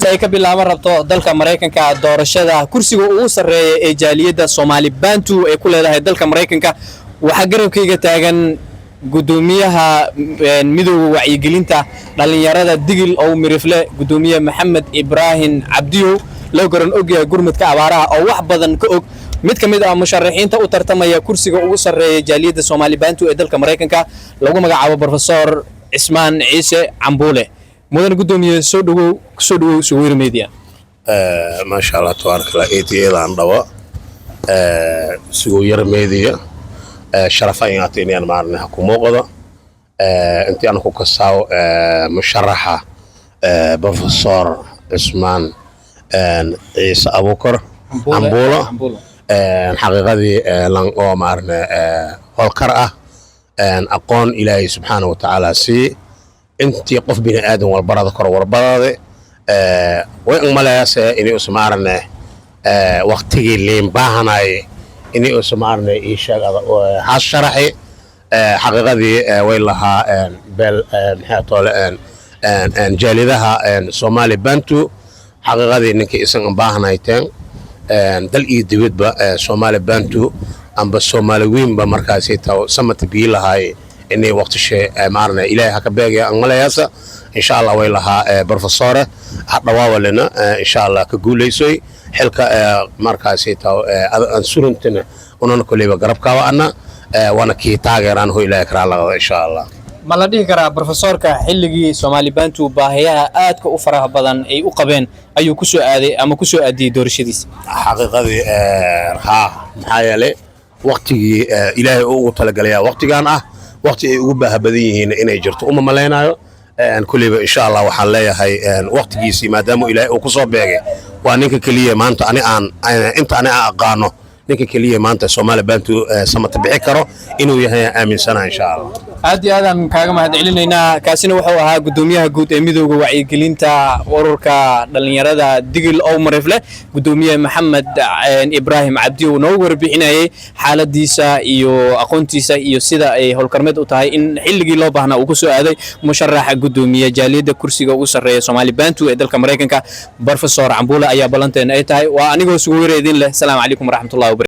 Maanta ay ka bilaaban rabto dalka Maraykanka doorashada kursiga ugu sarreeya ee jaaliyadda Soomaali Bantu ay ku leedahay dalka Maraykanka. Waxaa garabkayga taagan gudoomiyaha midowga wacyigelinta dhallinyarada Digil ow Mirifle, gudoomiye Maxamed Ibraahim Cabdiyow, loo garan ogyahay gurmudka abaaraha, oo wax badan ka og mid ka mid ah musharaxiinta u tartamaya kursiga ugu sarreeya jaaliyadda Soomaali Bantu ee dalka Maraykanka, lagu magacaabo Professor Cismaan Ciise Cambuule. Mudan gudoomiye, soo dhawow, kusoo dhawow Suweyr Media. Maasha Allah, tabaaraka Allah, eediyadaan dhaba Sugoyar Media. Sharafa inaata inaan maarne ku muuqdo intii aan ku kasaaw musharaxa Professor Cismaan Ciise Abuukar Cambuulo. Xaqiiqadii lan oo maarne howlkar ah, aqoon Ilaahay subxaana wa tacaala sii, intii qof bini aadan walbarada koro warbarade, way umaleyaase inay usmaarne waqtigii liin baahanay inay usmaarne ii sheeg haas sharaxi. Xaqiiqadii way lahaa beel maxaa toole jaalidaha Soomaali Bantu. Xaqiiqadii ninkii isan baahanayteen dal iyo dibadba Soomaali Bantu amba Soomaali weynba markaasi taw samata biyi lahaay inay waqtishe maarne Ilaahay ha ka beegaya aan malayaasa. Insha Allah way lahaa professore ha dhawaawalina, insha Allah ka guulaysoy xilka markaasi taw aan suruntina unana koleyba garabkaaba ana waana kii taageeraan ho Ilaahay karaa laqado, insha Allah. Ma la dhihi karaa professorka xilligii Soomaali Bantu baahiyaha aadka u faraha badan ay u qabeen ayuu ku soo aaday ama ku soo aadiyey doorashadiisa? Xaqiiqadii haa, maxaa yeelay waqtigii Ilaahay uu ugu talagalayaa waqtigan ah, waqti ay ugu baaha badan yihiin inay jirto uma malaynayo. Kulleyba insha Allah waxaan leeyahay waqtigiisii maadaama Ilaahay uu ku soo beegay, waa ninka keliya maanta ani aan inta ani aan aqaano, ninka keliya maanta Soomaali Bantu samata bixi karo inuu yahay aan aaminsanahay, insha Allah. Aad iyo aadaan kaaga mahad celinaynaa. Kaasina wuxuu ahaa gudoomiyaha guud ee midowga wacyigelinta ururka dhallinyarada Digil ow Marifle, gudoomiye Maxamed Ibraahim Cabdi, uu noogu warbixinayay xaaladiisa iyo aqoontiisa iyo sida ay howlkarmeed u tahay in xilligii loo baahnaa uu ku soo aaday musharaxa gudoomiye jaaliyadda kursiga ugu sarreeya Soomaali Bantu ee dalka Maraykanka, Professor Cambuule, ayaa ballanteena ay tahay. Waa anigoo sugu wera idin leh, asalaamu calaykum waraxmatullahi wabarakatu.